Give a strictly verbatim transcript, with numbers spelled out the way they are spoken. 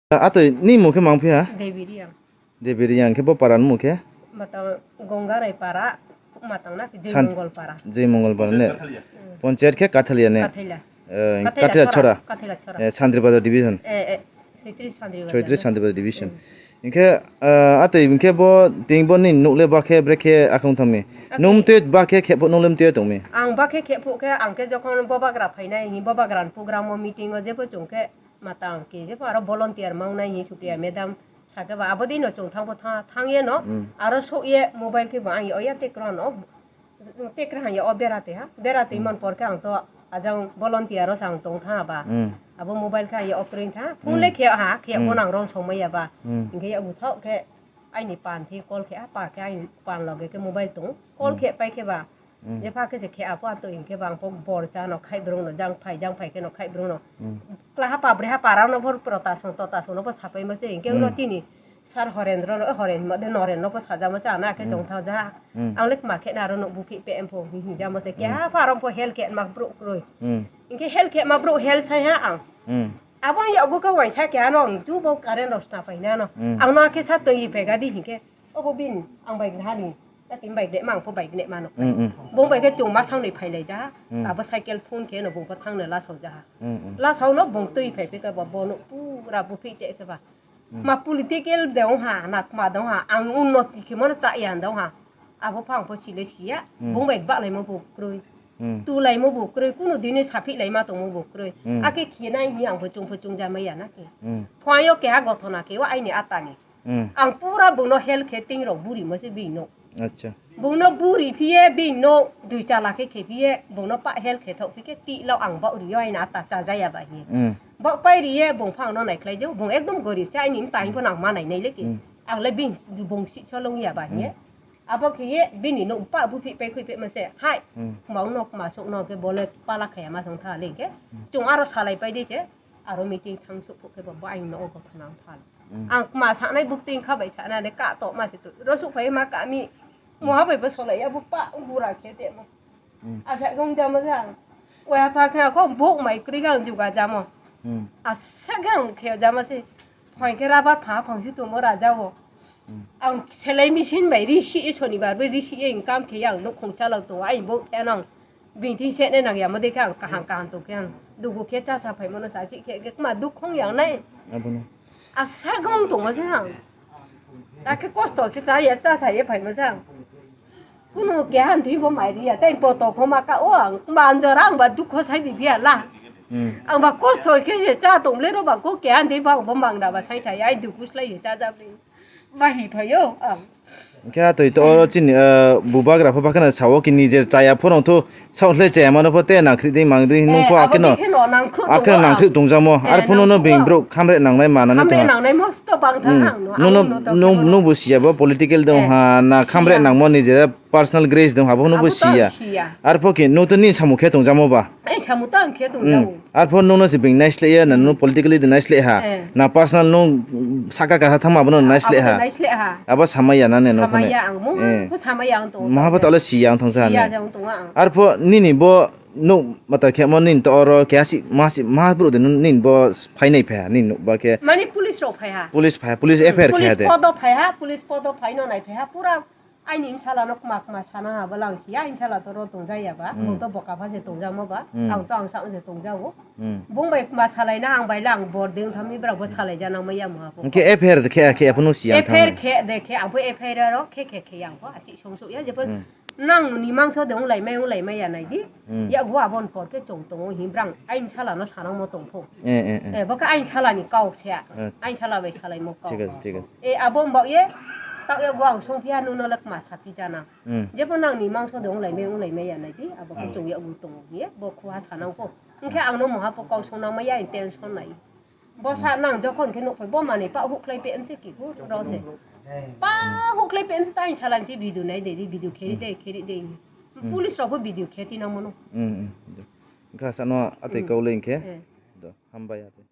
Atwi ni mung khe mang phiya? Devi Reang. Devi Reang khe bo para ni mung khe? Matang Gongarai para, matang na San- Joymongol para. Joymongol para ne? Hmm. Panchayat khe Kathalia ne? Kathalia. Eh, Kathalia Kathalia chora. Chora. Kathalia chora. Eh, Sandri Bazar division. Eh, eh, Soitris Sandri Bazar. Soitris Sandri Bazar division. Hmm. Hinkhe, eh, atwi hinkhe bo ting bo ni nuk le ba khe bre khe akhung thangmi. Atwi. Nung twi ba khe khepho nung lem twi tongmi. Ang ba khe khepho khe ang khe jokhon Bobagra phainai, hi Bobagra ni program o meeting o jebo chwng khe matang khe jebo aro volunteer mangnai hi Supriya madam sakhe ba abo dino chwng thangbo tha-, thangye no. Hmm. Aro sokye mobile khe bo ang oya tekro no. Tei kwrwng ya o bera twi ha, bera twi man por khe ang to ajang volunteer o sa ang tong tha ba. Hmm. Abo mobile khe ya o kwrwng tha, phone le khe ha, khe bo nang rong song maya ba. Hmm. Hinkhe ya butho khe aini pan thi call khe, a pa khe aini pan loge khe mobile tong. Call khe pai khe ba. Hmm. Je pha khe se khe apo ato hinkhe ba ang po bor cha no khai brung no jang phai, jang phai khe no khai brung no. Hmm. Kla ha pa bre ha para no bor prota song tota song no bo sapai ma se hinkhe no chini. Sir Horendro no, Horen ma de Noren no pho sajama se ana khe chong thao ja. Hmm. Ang le kma khe na aro no buphi pe em pho hi hi jama se. Hmm. Kya pha rom pho hel khe ma bro kroi. Hmm. Inke hel khe ma bro hel sai ha ang. Hmm. Abo ya bo ka wai sa kya no ang tu bo karen ros na pai na no. Hmm. Ang na khe sa toi pe ga di hi khe. Obo bin ang bai ha ni. Ta tin bai de mang pho bai ne ma no. Hmm, hmm. Bong bai khe chung ma sang ni phai lai ja. Hmm. Abo cycle phone khe no bong pho thang na la so ja. Hmm, hmm. La so no bong tui phai pe ka bo bo no pura buphi te khe ba. Hmm. Ma political de ong ha, na kma de ong ha, ang unnoti khe mano cha ya de ong ha. Abo phang pho sile siya, hmm, bung bai ba lai mo bo kroi. Hmm. Tu lai mo bo kroi, kunu dine saphi lai ma tong mo bo kroi. Hmm. Ake khe nai hi ang pho chung pho chung ja ma ya na khe. Hmm. Phai yo keha gothona khe wa aini atani. Hmm. Ang pura bung no hel khe ting rok buri mo se bini no. Acha. Bung no buri phiye, bini no dui chala khe khe phiye, bung no pa hel khe thok phi khe ti lo ang ba uri yo aini ata cha ja ya ba hi. Hmm. Bok pai ri ye, bung phang no nai khlai jo, bung ekdom gorib se, aini mtai pho nang ma nai nai le ki. Hmm. Ang le bini bung si so long ya ba ye. Hmm. Abo khe ye, bini no pa bu phi pai khui pe ma se, hai. Hmm. Kma no kma sok no ke bole pala khaya ma song tha le ke. Hmm. Chung aro salai pai de se, aro meeting thang sok pho ke bo, bo aini no go thang thal. Hmm. Ang kma sa nai buk ting kha bai sa na le ka to ma se tu. Ro sok phai ma ka mi. Hmm. Mo ha bai bo solai ya bu pa gura khe te mo. Hmm. Asa gong jama jang. Oya pha khe ako bok mai kri gang juga jamo. Hmm. Asa gang khe jama se. Phai khe rabar pha phang si tumo raja o. Hmm. Ang selai machine bai ri si e sonibar bai ri si e income khe yang no khong chalak to ai bo khe nang. Bini thing se ne nang ya mo de khe ang kaham kaham to khe ang. Dugu khe cha sa phai mono sa chi khe khe ma duk khong yang nai. Abono. Asa gong tongma se ang. Ta khe kosto khe cha ya, cha sa ye phaima se ang. Kunu keha thwi bo mai ri ya, tei poto kho ma ka o ang, ma anjora ang ba dukho sai bi biya la. Hmm. Ang ba kosto khe se cha tong le ro ba ko keha thwi ba bo mang da ba sai sai ai dukhu slai ye cha ja bi. Ma hi phaio ang. Khe atwi to oro chini, eh, bubagra pho bakhana sao ki nije chaya phorong thu. Saoh le chaya mano pho te nangkhri dei mang dei nung pho akheno. Akheno nangkhri tongjamo. Ar phuno no bing bro khamre nangnai manani tongha. Khamre nangnai mosto bang thang ang no. Nuno nung nung bu siya bo political dong ha na khamre nangmo ni je personal grace dong ha bo no bu siya. Ar pho ki nung to ni samu khe tongjamo ba. Ai samu to ang khe tongjamo. Ar pho nung no se bing naisleh ya na nung politically de naisleh ha. Na personal nung saka kasa thangma bo no naisleh ha. Abo samaya na ne no phone. Samaya ang mo. Pho samaya ang to. Maha bo to le siya ang thangsa ha ne. Ar pho nini bo Nuk mata khe mo nini to oro khe asi masi ma bro de nini bo phainai phaiha nini nuk ba khe. Mani police rok phaiha. Police phaiha, police F I R khe de. Police podo phaiha, police podo phaino nai phaiha pura aini msala no kma kma sana ha bwla ang siya aini msala to ro tongja ya ba. Hmm. Bo to boka pha se tongja mo ba. Hmm. Ang to ang sa se tongja o. Hmm. Bung bai kma salai na ang bai lang bor ding thami bra bo salai ja nang ma ya mo ha bo. Hwnkhe F I R de khe khe aphano siya. F I R khe de khe ang bo F I R ro khe khe khe yang bo asi song so ya je bo. Hmm. Nang ni mangso de wng lai mai wng lai mai ya nai di. Hmm. Ya gua bon por khe chong tongo hi brang ain sala no sanang mo tong pho. Eh, eh, eh. Eh, baka ain sala ni kau se. Eh. Ain sala bai salai mo kau. Thik ase, thik ase. Eh, abo mbak ye, tak ye gua ang song phia nuno lek ma sa phi jana. Hmm. Jebo nang ni mangso de wng lai mai wng lai mai ya nai di, abo khe chong ya gu tongo ye, bo khua sanang pho. Hwnkhe ang no moha pho kau song nang mai ya tension nai. Bo sa nang jokhon khe nuk phai, bo manwi pa huk khlai pe mse ki hu ro se. Pa huk khlai pe mse ta ain salan ti video nai de, video kheri de, kheri de. Hmm. Police rok bo video khe ti nang mano. Hmm, hmm. Wngkha sano atwi kau le wngkhe. Eh. Do, hambai atwi.